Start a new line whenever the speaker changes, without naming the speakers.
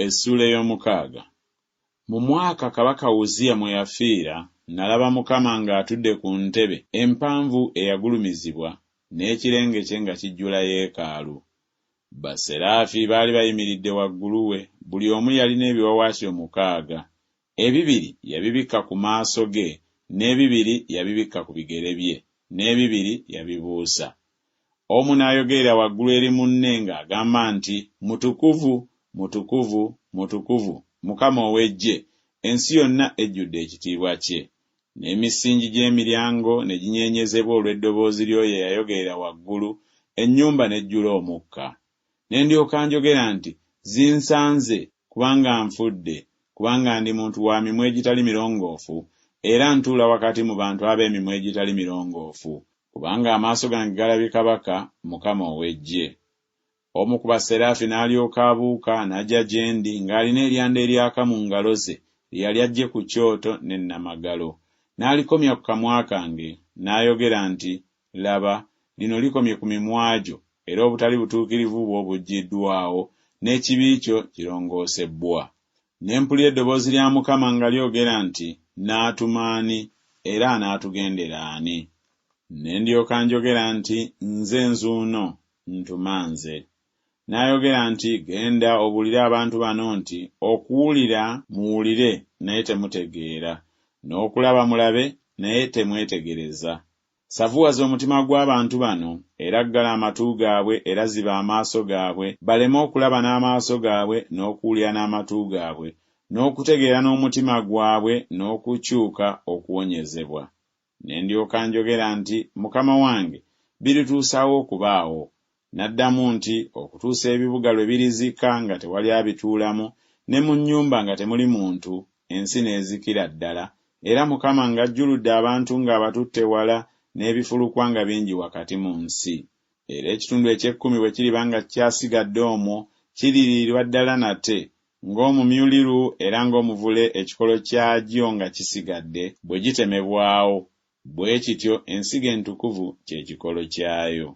Essuula ey'omukaaga. Mu mwaka kabaka Uzziya mwe yafiira, nnalaba Mukama ng'atudde ku ntebe empanvu eyagulumizibwa, n'ekirenge kye nga kijjula yeekaalu. Basseraafi baali bayimiridde waggulu we, buli omu yalina ebiwaawaatiro mukaaga, ebibiri yabibikka ku maaso ge, n'ebibiri yabibikka ku bigere bye, n'ebibiri yabibuusa. Omu n'ayogerera waggulu eri munne ng'agamba nti, Mutukuvu, mutukuvu, mutukuvu, Mukama ow'eggye, ensi yonna ejjudde ekitiibwa kye. N'emisingi gy'emiryango ne ginyeenyezebwa olw'eddoboozi ly'oyo eyayogerera waggulu, ennyumba n'ejjula omukka. Ne ndyoka njogera nti, Zinsanze, kubanga nfudde, kubanga ndi muntu wa mimwa egitali mirongoofu, era ntuula wakati mu bantu ab'emimwa egitali mirongoofu, kubanga amaaso gange galabye Kabaka, Mukama ow'eggye. Omu ku basseraafi n'alyoka abuuka n'ajja gye ndi ng'alina eryanda eryaka mu ngalo ze lye yali aggye ku kyoto ne nnamagalo. N'alikomya ku kamwa kange, n'ayogera nti, Laba, lino likomye ku mimwa gyo, era obutali butuukirivu bwo buggyiddwawo, n'ekibi kyo kirongoosebbwa. Ne mpulira eddoboozi lya Mukama nga lyogera nti, Nnaatuma ani, era anaatugendera ani? Ne ndyoka njogera nti, Nze nzuuno, ntuma nze. N'ayogera nti, Genda obuulire abantu bano nti, Okuwulira muwulire naye temutegeera, n'okulaba mulabe naye temwetegereza. Savuwaza omutima gw'abantu bano, era ggala amatu gaabwe era ziba amaaso gaabwe, baleme okulaba n'amaaso gaabwe n'okuwulira n'amatu gaabwe, n'okutegeera n'omutima gwabwe n'okukyuka okuwonyezebwa. Ne ndyoka njogera nti, Mukama wange, birituusa wa okubaawo? N'addamu nti, Okutuusa ebibuga lwe birizika nga tewali abituulamu, ne mu nnyumba nga temuli muntu, ensi n'ezikira ddala, era Mukama ng'ajjuludde abantu ng'abatutte wala, n'ebifulukwa nga bingi wakati mu nsi. Era ekitundu eky'ekkumi bwe kiriba nga kikyasigadde omwo, kiririirwa ddala nate, ng'omumyuliru era ng'omuvule ekikolo kyagyo nga kisigadde, bwe gitemebwawo, bwe kityo ensigo entukuvu kye kikolo kyayo.